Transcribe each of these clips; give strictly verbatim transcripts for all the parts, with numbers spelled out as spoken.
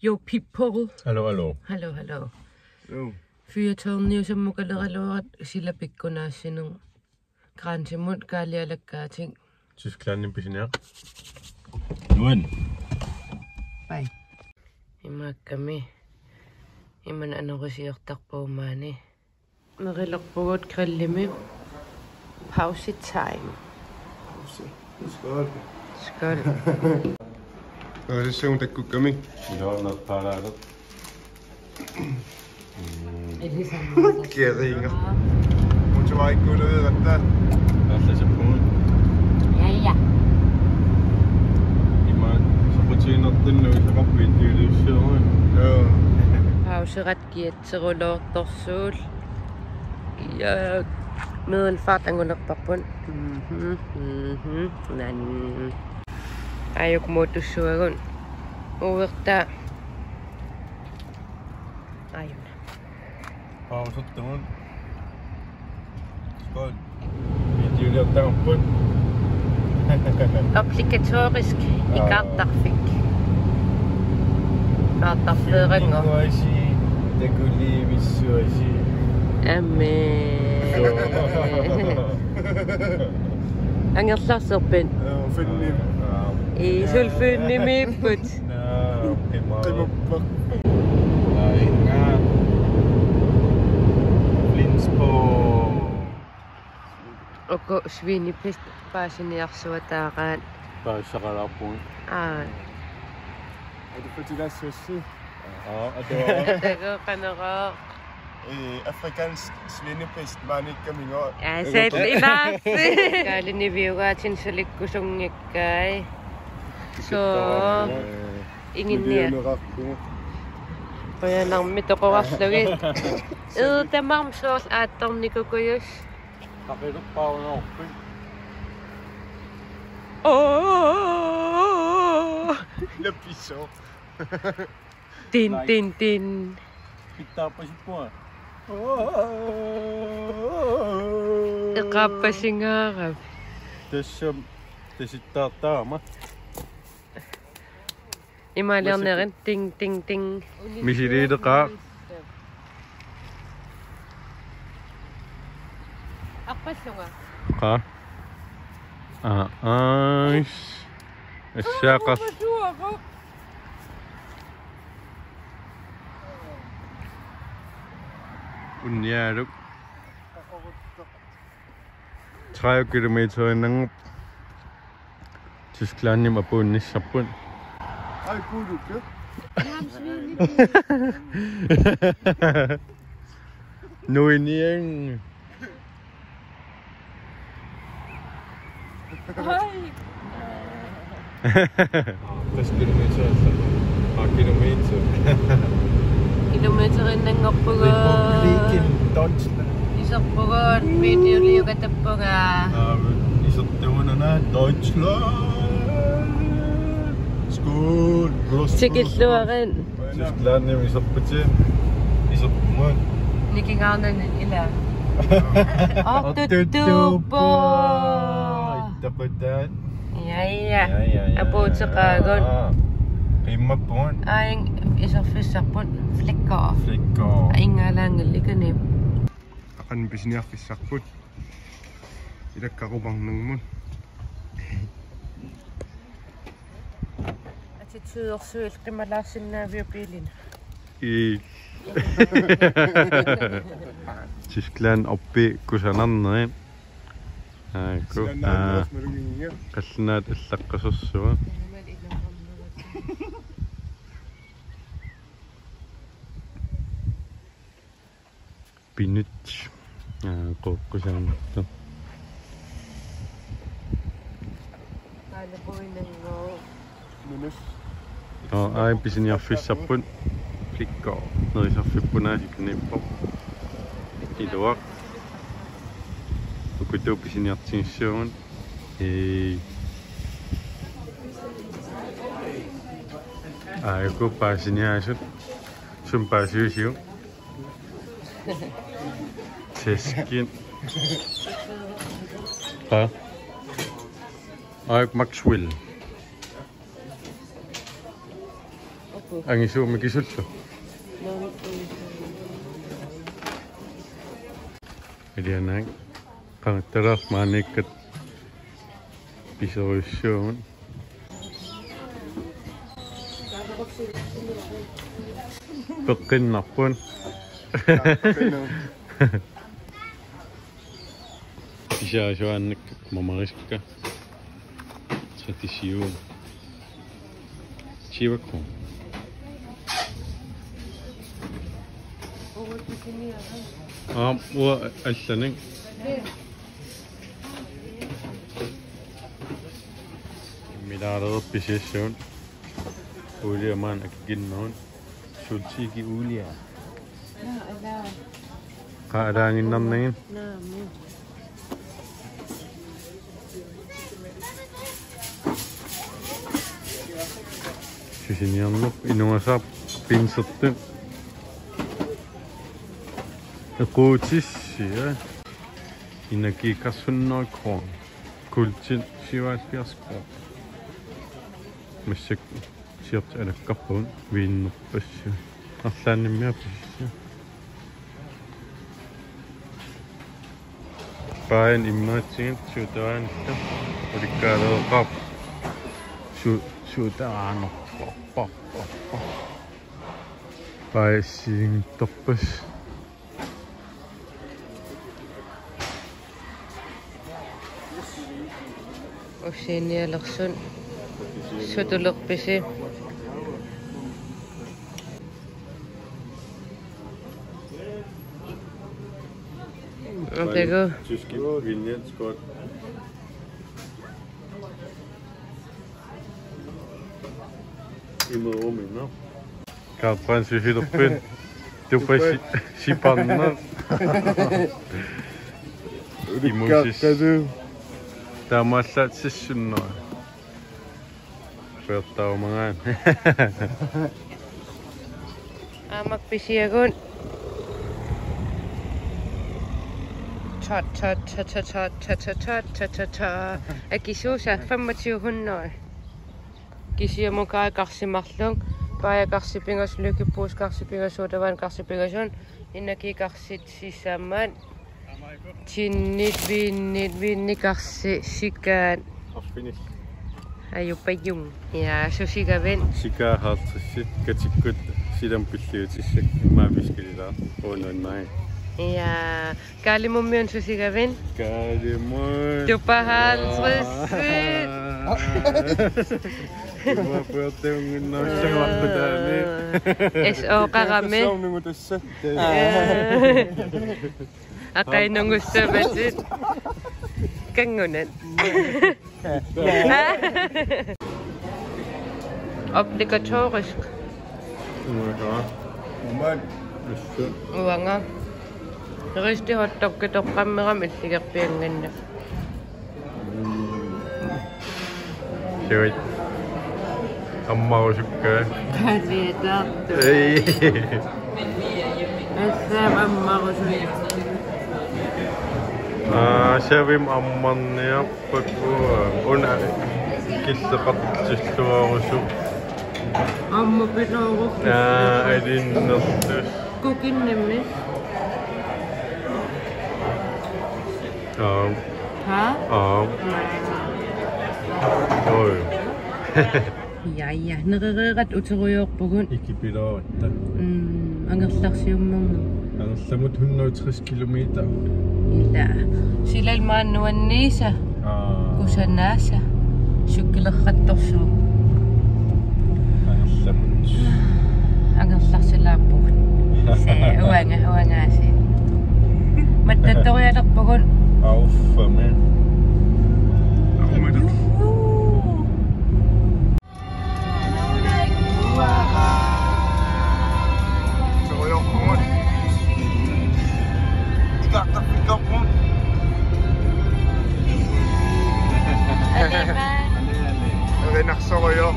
Yo people. Hallo, hallo. Hallo, hallo. Jo. Fyrtårniusammukaleraluarat silapikkunaassineq. Grænsemut kaalialakkaatik. Tysklandimi pisiniaq. Nuan. Bye. Imaakkami. Imannak anorisiortarpugut maani. Nerilerpugut grillimi. Pause time. Skål. Skål. Nå, så ser hun, der kunne komme ind. Nå, nå, bare der. Kæringer. Motorvej, gå ned, vent der. Hvad er det, så på? Ja, ja. Ima, så på tiden, at den nu, så godt, vi, det er jo det, vi ser, ikke? Jo. Pauserat kiatserulortorsuut. Ja, Middelfart angulerparput. Mhm, mhm, nan. Ajuk motussuagun. Uerta. Ajuna. Pausertugut. Skål. Videoliortarput. Obligatorisk. Aa. Ikaartarfik. Ikaartarfeeranngilaq. Filmikuasi, takulivissuasi. Amen. Joo. Angerlarserpit? Joo, filmi. Aa. Ii, sulfinnimiipput. Naa, qimappoq. Qimappoq. Aajuna. Flensborg. Uku Svinepist paasiniarsuataaraat. Paasisaqalaarpugut. Aa. Er det fordi, der er sushi? Aa, og det var... Det var fandme rart. Øh, afrikansk svinepest, maaniikkaminga. Ja, sat i nasi. Kaaliniviugaatsin sulikkusunngikkai. Så, øh, inginniat. Qujanarmi toqorarlugit. Ii, tamarmi soorlu aattornikukujus. Taqilerpaarunoorpit. Åh! Lapiso. Din, din, din. Pitsaarpasippunga. Eqaappasingaarami. Tassami tasittaartarama. Imaaliornerit ting, ting, ting. Misiliileqaaq. Arpallunga. Qaa. Aa, ais. Assaaqar. Unniaaluk. Tredive kilometerinnanngorpoq. Tysklandimi apuunnissarput. Ai, kuulukke. Nuiniang. Ai. Tres kilometer, altså. Ah, kilometer. Kilometerinnanngorpugut. Republiken Deutschland. Iserpugut, videoliugatappunga. Ah, isertugunana Deutschland. Skål. Prost, prost, prost. Tikilluarit. Tysklandimi iserputit. Iserput. Nikingaarnani ila. Ortuttuupput. Ittaqutaat. Ja, ja. Ja, ja, ja. Apuuteqaagut. Aa. Qimmappugut. Aing iserfissarput Flickr. Flickr. Ingaalaanngillikani. Aqan pisiniarfissarput. Ilakka qumarnermut. Atitsiuersuil qimalaarsinnaaviuk biilini? Ii. Tyskland orpiit kusanarnerit. Aaku, aa, qallunaat allaqqasorsuaq. Pinut. Aa, qoqqusaanngortoq. Nunus. Aa, ai, pisiniarfissarput. Flickr. Nerisarfipput aasiit kaniippoq. Iluaq. Ukutut pisiniartigissuugut. Ee. Aaku paasiniaasut. Sumi paasivisiuk? Tæsken. Hvad? Aaku Maxwell. Angisuumik kisullu. Ilianaak qangattalaaq maaniikkat pisorujussuugut. Peqqinnarput. Pisaasuaannaq mamarisakka. Trettisyv. Tyve kroner. Aap, uanga allanik. Immilaalereerput pisiassuugut. Uulia maani akikinnerut. Suut tiki uulia. Qaa alaaginnarnagit. Susiniarneq inuasaap pinsertut. Equutissi, ja. Energiikarsut hundrede kroner. Kuultit syvoghalvfjerds kroner. Massakkut siortut alakkarpagut viinerpassuit. Arlaannimmiarpassuit. Baajanik immaatsigit sodavandillu. Ulikkaalereerparput. Su-, sodavandit. Baajanik assigiinngitsorpassuit. Ussinialersut sutulerpisi? Takuuk. Tyske vineyards godt. Imerumi, no? Kaappaansusilerpit. Tupa si-, siparneq. Imusis. Ulikkaartalu. Taamaallaat sissunneq. Peertarumagaan. Aamma pisiagut. Tot, tot, tot. Akisuusa femogtyve hundrede. Kisianni Mukaaja karsi marluk, Baaja karsi pingasut, Lykke Brugs karsi pingasut, sodavand karsi pingasut, Energi karsi sisamat, ginit, vinit, vinit karsi sikaat. Arfinis. Ajupajung. Ja, suut sigavit? Sikaat halvtreds, katikkut silammik pilliutissat, immaqa piskililaaq, uununnaai. Ja, Kaalimummiuna suut sigavit? Kaalimut. Tupa halvtreds. Tupa puertiunginnaassagaluartut taanna. S O-qarami. Soorunami tassa. Aqagu nungussavatit. Kanngunat. Obligatorisk. Uanga. Uanga. Ristede hotdogit toqqammerami illigerpiannginnakku. Siuit. Ammarusukkaa. Kaaliataartu. Ei. Assaam ammarusuk. Aa, savim ammarniarpakku. Una killeqartilluarusuk. Aamma pilooruk. Aa, alinnerlus. Kukinnimmi. Aa. Ha? Aa. Oi. Ja, ja. Nerereerat uterujoorpugut. Ikipiloorutta. Mm, angerlarsiummerneq. Angerlamut hundrede og tres kilometer. Ila. Silal maani nuanniisa. Aa. Kusanaasa. Sukkilerrattorsuup. Angerlamut. Angerlarsilaarpugut. Se, uanga, uangaasiit. Mattattorialerpugut. Aa, uffa, men. Juhu. Erinarsorujoq. Erinarsorujoq.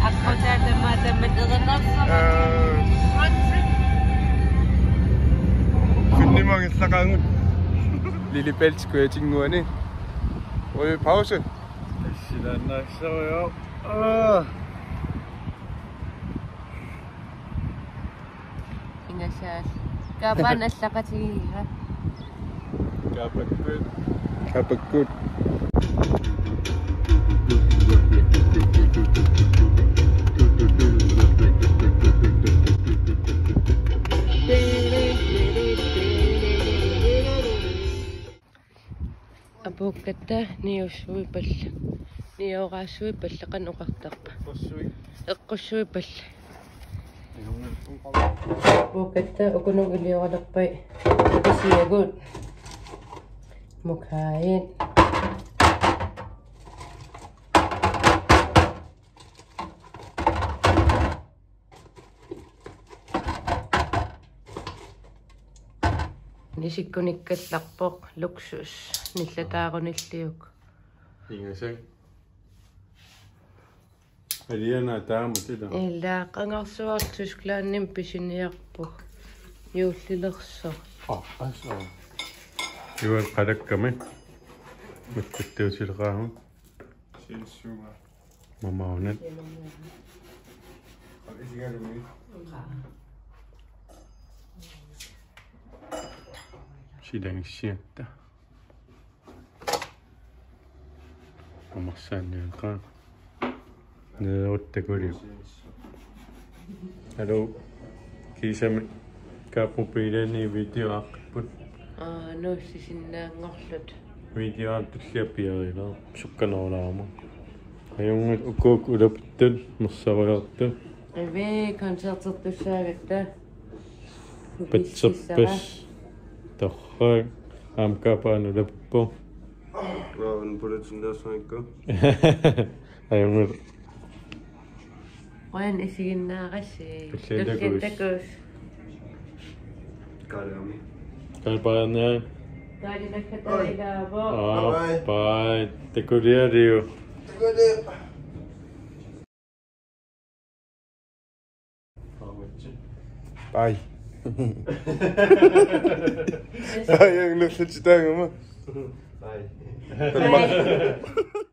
Aqqutaata maata erinarsorujoq. Aa. Finnimut angerlaqaagut. Lillebælt Kujatinguani. Ryge pause. Silaannarsorujoq. Aa. Nasaal. Kapan allaqatigiga. Kapakkut. Kapakkut. Apuukkatta niussuippallu. Niuersuippallu, qanoq oqartarpa? Eqqussuit. Eqqussuippallu. Apuukkatta ukunuk ilioralerpai. Kisiagut. Mukhain. Isikkunikkallarpoq luksus nillataarunilliuk. Ingasak. Aliana taama tila. Ila qangarsuaq Tysklandimi pisiniarpoq. Juullilersoq. Ah, asa. Juul qalakkami. Makkuttuusileqaama. Silsuga. Mamaunat. Isigalumi. Silangissiatta. Amarsaanniaqaa. Neerutta kuliu. Hallo. Kiisami kaappu piilani video aaqqippoq. Aa, nuussisinnaanngorluta. Video aap tullia piarilaa. Sukkanerulaarama. Ajunngilaq ukuukkut ulapittut, mersarulaartut. Ivi koncertertussaagatta. Patserpas. Torrak. Aamma kaappaanut ulappoq. Aa, en bulletin der, så ikke. Ajunngilaq. Qujan isiginnaarassi. Tulliani takuss. Tulliani takuss. Kaaliami. Kaalipaarnaa. Kaali nakkataa ilaavoq. Aa, bye. Bye. Takulialiu. Takuliu. Bye. Bye, ang nagsalita nga mo. Bye. Bye.